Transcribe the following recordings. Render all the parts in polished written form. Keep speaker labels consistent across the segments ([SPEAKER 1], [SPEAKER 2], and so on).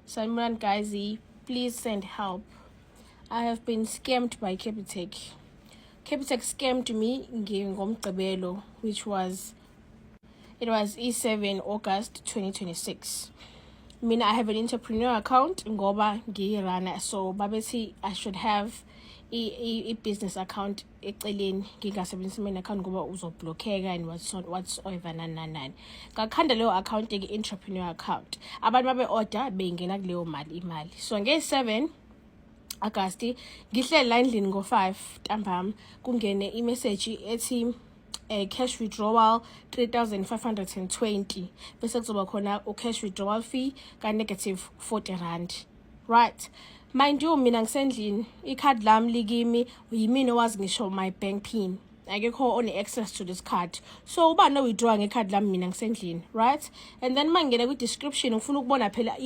[SPEAKER 1] Sanibonani guys, please send help. I have been scammed by Capitec. Capitec scammed me ngoMgqibelo, which was it was E7 August 2026. Mina, I have an entrepreneur account ngoba ngiyi-runner, so babethi I should have i-business account eceleni, ngingasebenzisi main account ngoba uzoblockeka and whatsoever, nani nani nani. Ngakhanda leyo account ke, entrepreneur account. Abantu babe-order, beyingena kuleyo mali imali. So nge-7 August ngihleli la endlini ngo-5 ntambama, kungene imessage ethi cash withdrawal 3520, bese kuzoba khona u-cash withdrawal fee ka-negative R40, right? Mind you, mina ngisendlini, ikhadi lami likimi, yimina owazi ngisho my bank pin, akekho one-access to this card. So uba no-withdraw ngekhadi lami mina ngisendlini, right? And then uma ngingena kwi-description, ngifuna ukubona phela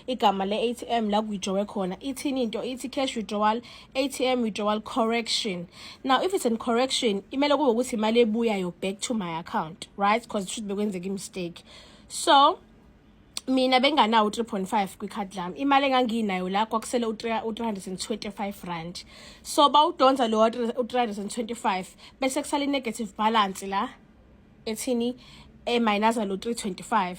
[SPEAKER 1] igama le-ATM la ku-withdrawe khona, ithini into? Ithi cash withdrawal, ATM withdrawal correction. Now if it's in correction, imele kube ukuthi imali ebuyayo back to my account, right? Because should bekwenzeka i-mistake. So mina benganawo u-3.5 kwikhadi lami. Imali enganginayo la kwakusele u-R325. So bawudonsa lo u-325, bese kusala i-negative balance la ethini, e-minusa lo 325.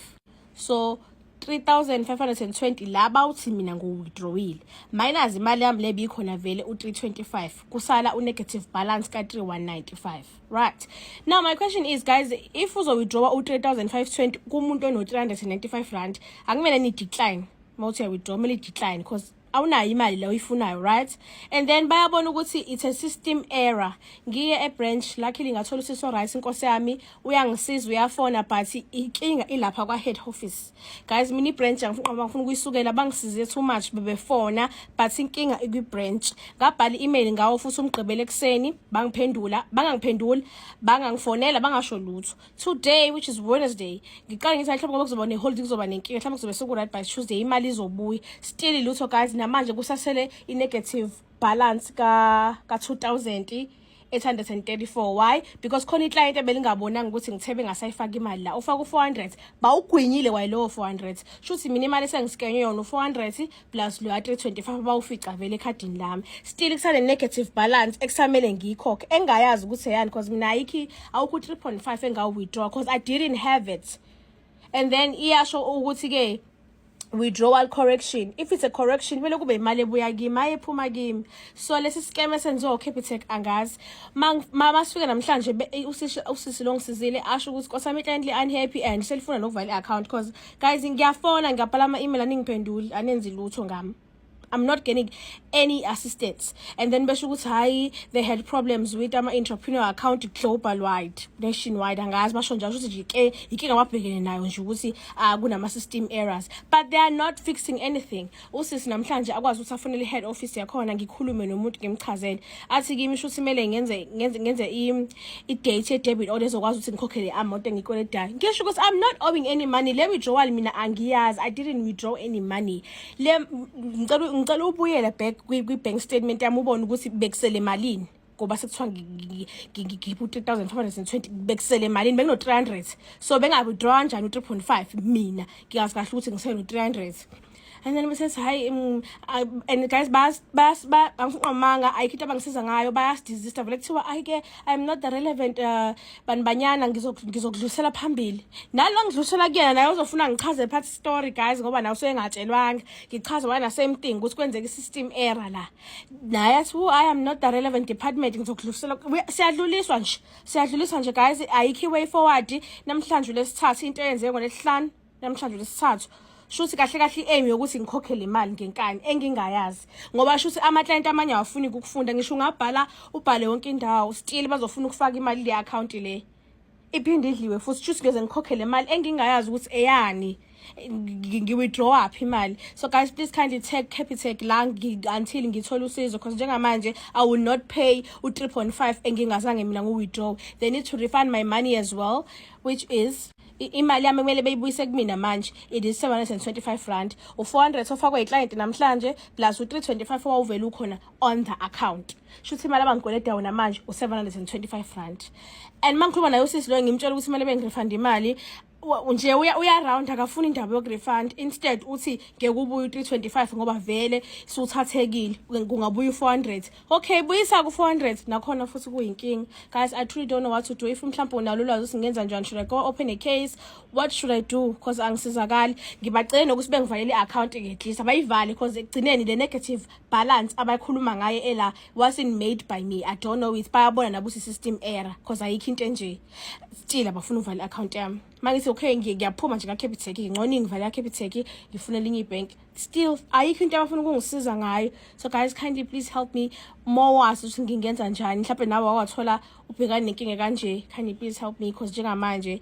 [SPEAKER 1] So 3520 la bawuthi mina ngiwithdrawile, minus imali yami le bikhona vele u-325, kusala u-negative balance ka-3195, right? Now my question is, guys, if uzo-withdrawa u-3520 kumuntu ono-R395, akumele ni-decline? Uma uthi uya-withdraw, kumele i-decline because awunayo imali la oyifunayo, right? And then bayabona ukuthi it's a system error. Ngiye e-branch, luckily ngathola usiso, right? Inkosi yami uyangisiza, uyafona, but inkinga ilapha kwa-head office. Guys, mina i-branch angifuna ukuyisukela, bangisize too much, bebefona, but inkinga ikwi-branch. Ngabhala i-email ngawo futhi uMgqibelo ekuseni, bangiphendula, bangangiphenduli, bangangifonela, bangasho lutho. Today, which is Wednesday, ngiqale ngithi mhlawumbe ngoba kuzoba ne-holiday kuzoba nenkinga, mhlawumbe kuzobe seku-right by Tuesday, imali izobuya. Still lutho, guys. Namanje kusasele i-negative balance ka 2834. Why? Because khona i-client ebelingabonanga ukuthi ngithe bengasayifaki imali la, ufaka u-400, bawugwinyile wayilowo 400. Shuthi mina imali esengiskenywe yona u-400 plus lo ya-325 bawufica vele ekhadini lami. Still kusale negative balance ekusamele ngiyikhokhe, engayazi ukuthi eyani, because mina ayikho, awukho u-3.5 engawu-withdraw because I didn't have it. And then iyasho ukuthi-ke withdrawal correction. If it's a correction, kumele kube imali ebuya kimi, ayi ephuma kimi. So lesi scam esenziwa uCapitec, angazi. Masifika namhlanje, usisi lo ngisizile asho ukuthi nkosami, i-client li-unhappy and selifuna nokuvala i-account, because guys, ngiyafona, ngiyabhala ama-email, aningiphenduli, anenzi lutho ngami. I'm not getting any assistance. And then besho ukuthi hayi, they had problems with ama-entrepreneur account global wide, nationwide, angazi, basho njalo ukuthi nje ke inkinga ababhekene nayo nje ukuthi kunama-system errors, but they are not fixing anything. Usisi namhlanje akwazi ukuthi afonele i-head office yakhona, ngikhulume nomuntu, ngimchazele, athi kimi sho ukuthi kumele ngenze i-date ye-debit order ezokwazi ukuthi ngikhokhele i-amount engiyikweletayo. Ngisho ukuthi I'm not owing any money. Le withdrawal mina angiyazi, I didn't withdraw any money. Le ngicela ubuyele back kwi-bank statement yami, ubone ukuthi bekusele malini, ngoba sekuthiwa ngikhipha u-3520, bekusele malini? Bengino-300, so benga-withdraw kanjani u-3.5 mina ngingazi kahle ukuthi ngiseno-300? And then bese hayi, and guys, bas bas ba angiqamanga, ayikho into abangisiza ngayo, bayasidizista vele. Kuthiwa ayi ke, I'm not the relevant bani banyana, ngizokudlulisela phambili. Nalo ngidlulisela kuyena, naye uzofuna ngichaze part story, guys, ngoba nawe usuyengatshelwanga. Ngichaze wena same thing ukuthi kwenzeka i-system error la, naye athi, "Oh, I am not the relevant department, ngizokudlulisela." Siyadluliswa nje, siyadluliswa nje, guys, ayikho i-way forward. Namhlanje lesithathu, into eyenzeke ngolesihlanu, namhlanje lesithathu. Shuthi kahle kahle i-aim yokuthi ngikhokhele imali ngenkani engingayazi, ngoba shuthi ama-client amanye awafuni ukufunda. Ngisho ungabhala, ubhale yonke indawo, still bazofuna ukufaka imali le account le, iphinde idliwe futhi. Shuthi ngeze ngikhokhele imali engingayazi ukuthi eyani, ngi-withdraw phi imali. So guys, please kindly tag Capitec la until ngithole usizo, because njengamanje I will not pay u-3.5 engingazange mina ngu-withdraw. They need to refund my money as well, which is imali yami kumele beyibuyise kumina manje. It is R725, u-400 ofakwe i-client namhlanje plus u-325 owawuvele ukhona on the account. Shuthi imali abangikweleda yona manje u-R725. And uma ngikhuluma naye usisi loyo, ngimtshela ukuthi kumele bengirefund imali. Nje uya round, akafuni indaba yokurefund. Instead uthi ngeke ubuye u-325 ngoba vele suthathekile, kungabuya u-400. Okay, buyisa ku-400 nakhona futhi kuyinkinga. Guys, I truly don't know what to do. If mhlawumbe unalo ulwazi ukuthi ngingenza njani, should I go open a case? What should I do? Because angisizakali. Ngibacele nokuthi bengivalele i-account at least, abayivale, because ekugcineni le negative balance abayikhuluma ngayo ela wasn't made by me. I don't know it. Bayabona nabo ukuthi system error, because ayikho into enje. Still abafuna uvala i-account yami. Mangithi okay, ngiyaphuma nje ka-Capitec, ngcono ngivale ka-Capitec, ngifuna elinye ibhenki, still ayikho into abafuna ukungisiza ngayo. So guys, kindly please help me more, wazi ukuthi ngingenza njani. Mhlawumbe nawe wawathola ubhekane nenkinga kanje. Kindly please help me, because njengamanje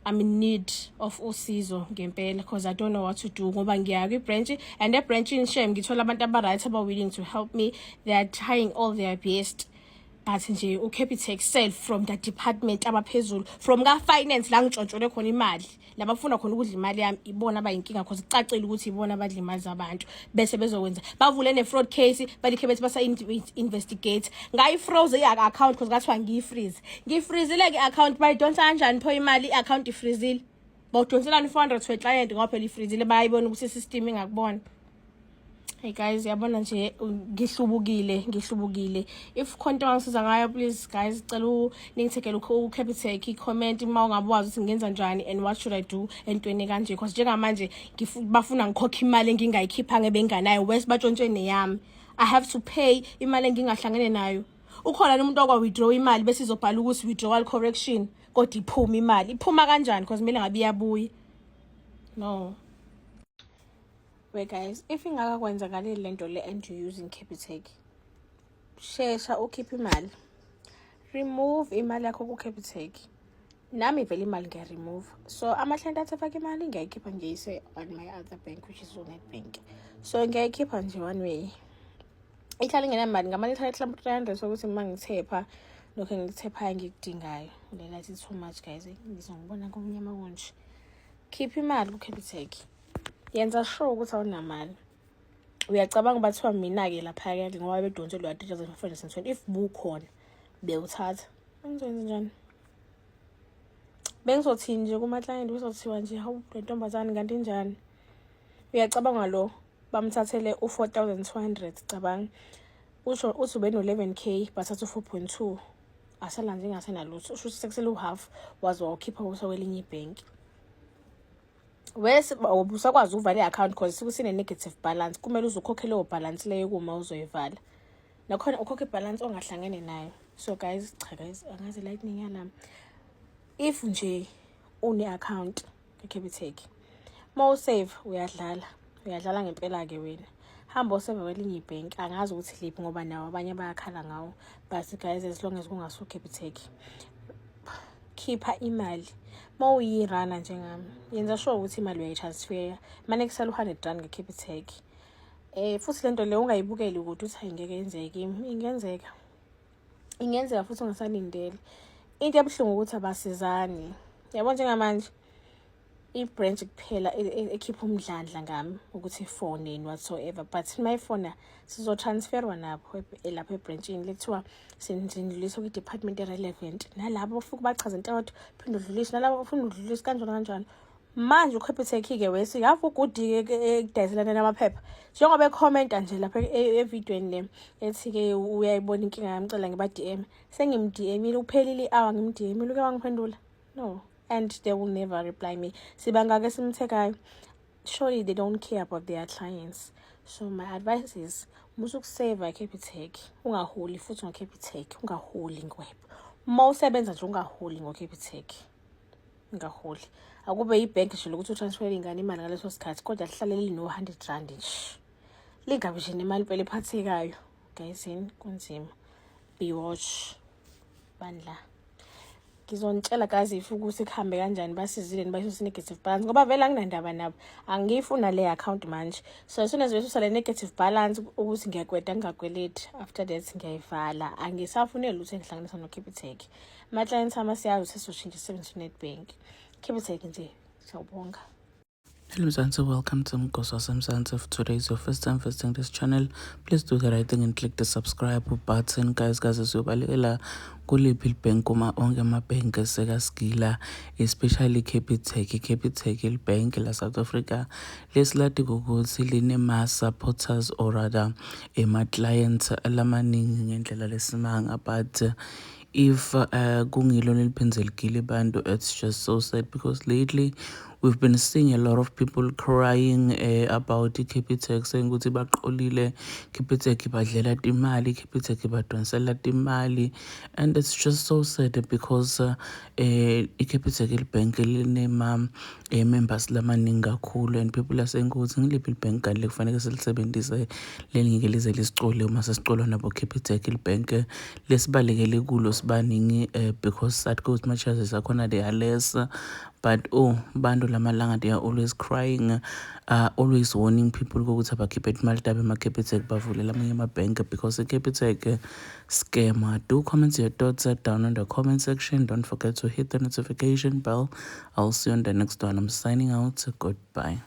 [SPEAKER 1] I'm in need of usizo ngempela, because I don't know what to do, ngoba ngiya kwi-branch and ebranchini, shame, ngithola abantu aba-right, aba-willing to help me. They are trying all their best, but nje uCapitec self, from the department abaphezulu, from ka-finance la ngitshontshole khona imali, labafuna khona ukudla imali yami, ibona abayinkinga, because kucacile ukuthi ibona abadla imali zabantu. Bese bezokwenza bavule ne-fraud case, balikhe bethi basa-investigate. Ngayi-froze i-account because ngathiwa ngiyi-freeze. Ngiyifreezile-ke i-account. Bayidonsa kanjani pho imali i-account ifreezile? Bawudonselani i-400 we-client ngoba phela ifreezile? Bayayibona ukuthi i-system ingakubona. Hey guys, yabona nje ngihlubukile, ngihlubukile. If khona into ongangisiza ngayo, please guys, cela ningithekele uCapitec i-comment uma ungabe wazi ukuthi ngingenza njani and what should I do entweni kanje, because njengamanje bafuna ngikhokhe imali engingayikhiphanga ebenganayo, wes batshontshe neyami. I have to pay imali engingahlangene nayo. Ukhona umuntu okwa withdraw imali bese izobhala ukuthi withdrawal correction, kodwa iphuma imali? Iphuma kanjani? Because kumele ngabe iyabuya. No we guys, if ingakakwenzakaleli lento le and you using Capitec, shesha ukhiphe imali, remove imali yakho ku-Capitec. Nami vele imali ngiya-remove, so ama-client athi afake imali, ngiyayikhipha ngiyise on my other bank, which is uNedbank. So ngiyayikhipha nje one way, ihlale ingenamali, ngamane ihlale mhlawumbe 300, sokuthi uma ngithepha lokho engikuthephayo ngikudingayo. Le light is too much, guys, ngizongibona kumnyama kunje. Khipha imali ku-Capitec, yenza sure ukuthi awunamali. Uyacabanga bathiwa mina-ke lapha-ke ngoba bedonse loya 3520, if bukhona bewuthatha, bengizoyenza njani? Bengizothini nje kuma-client? Kuzothiwa nje, "Hawu, le ntombazane kanti injani?" Uyacabanga lo bamthathele u-4200. Cabanga usho uthi ube no-11K, bathatha u-4.2, asala nje engasenalutho. Usho ukuthi sekusele u-half, waze wawukhipha kusa kwelinye ibhenki, wese ubusakwazi ukuvala i-account because isuke sine-negative balance. Kumele uze ukhokhe leyo balance leyo kuma uzoyivala, nakhona ukhokhe i-balance ongahlangene nayo. So guys, cha guys, angazi lightning yalami. If nje une-account ka-Capitec, uma usave, uyadlala, uyadlala ngempela-ke wena. Hamba usave kwelinye ibhenki, angazi ukuthi liphi ngoba nawo abanye bayakhala ngawo, but guys, as long as kungaso-Capitec, khipha imali. Uma uyi-runner njengami, yenza sure ukuthi imali uyayi-transfer mane kusala u-R100 nge-Capitec. Futhi lento le ungayibukeli kude uthi ayingeke yenzeke kimi. Ingenzeka, ingenzeka futhi ungasalindele. Into ebuhlungu ukuthi abasizani, yabo. Njengamanje i-branch kuphela ekhipha umdlandla ngami ukuthi ifone and whatsoever, but uma ifona sizotransferwa nabo lapha ebranchini, lekuthiwa sindluliswa kwi-department e-relevant, nalabo bafike bachaze into eyodwa, phinde udlulise, nalabo bafuna udlulise, kanjalo kanjalo. Manje uCapitec-ke wesi ave ugudi-ke ekudayiselana namaphepha, njengoba ekhomenta nje lapha evidweni le, ethi-ke uyayibona inkinga yami, cela ngiba-DM. Sengim-DM-ile, uphelile i-hour ngim-DM-ile, uke wangiphendula? No, and they will never reply me. Sibangake simthekayo? Surely they don't care about their clients. So my advice is, musa ukuseva eCapitec, ungaholi futhi ngoCapitec, ungaholi ngwebo. Uma usebenza nje, ungaholi ngoCapitec, ungaholi. Akube ibhenki nje lokuthi utransfere ingane imali ngaleso sikhathi, kodwa lihlale lino-R100 nje, lingabi nje nemali impela ephathekayo. Guys, yini, kunzima. Be watch bandla. Ngizonitshela guys if ukuthi kuhambe kanjani, basizile bayisusa i-negative balance, ngoba vele anginandaba nabo, angiyifuna le account manje. So as soon as besusa le negative balance, ukuthi ngiyakweda ngingakweleti, after that ngiyayivala. Angisafune lutho engihlanganisa no-Capitec. Ama-clients ami asiyazi ukuthi sesoshintsha sisebenzise uNedbank. Capitec nje, siyawubonga.
[SPEAKER 2] Hello Mzansi, welcome to Mgosi Mzansi. If today is your first time visiting this channel, please do the right thing and click the subscribe button. Guys, guys, siyobalekela kuliphi ibhenki uma onke amabhenki sekasigila, especially Capitec. Capitec ibhenki la South Africa lesilatiko ukuthi linema-supporters, or rather ema-clients lamaningi ngendlela lesimanga, but if kungilo leliphindze ligile bantu, it's just so sad because lately we've been seeing a lot of people crying about i-Capitec, saying ukuthi baqolile, Capitec ibadlela timali, Capitec ibadonsela timali, and it's just so sad because i-Capitec libhenki linema members lamaningi kakhulu, and people are saying ukuthi ngiliphi libhenki kanti lekufanele silisebenzise lelingeke lize lisicole uma sesicolwa nabo Capitec, libhenki lesibalekele kulo sibaningi because sathi ukuthi ma-charges akhona, they are less. But oh, bantu lamalanga, they are always crying, always warning people ukuthi abakhiphe imali tabo ema-Capitec, bavulela amanye amabhenki because i-Capitec scam. Do comment your thoughts down in the comment section. Don't forget to hit the notification bell. I'll see you on the next one. I'm signing out. Goodbye.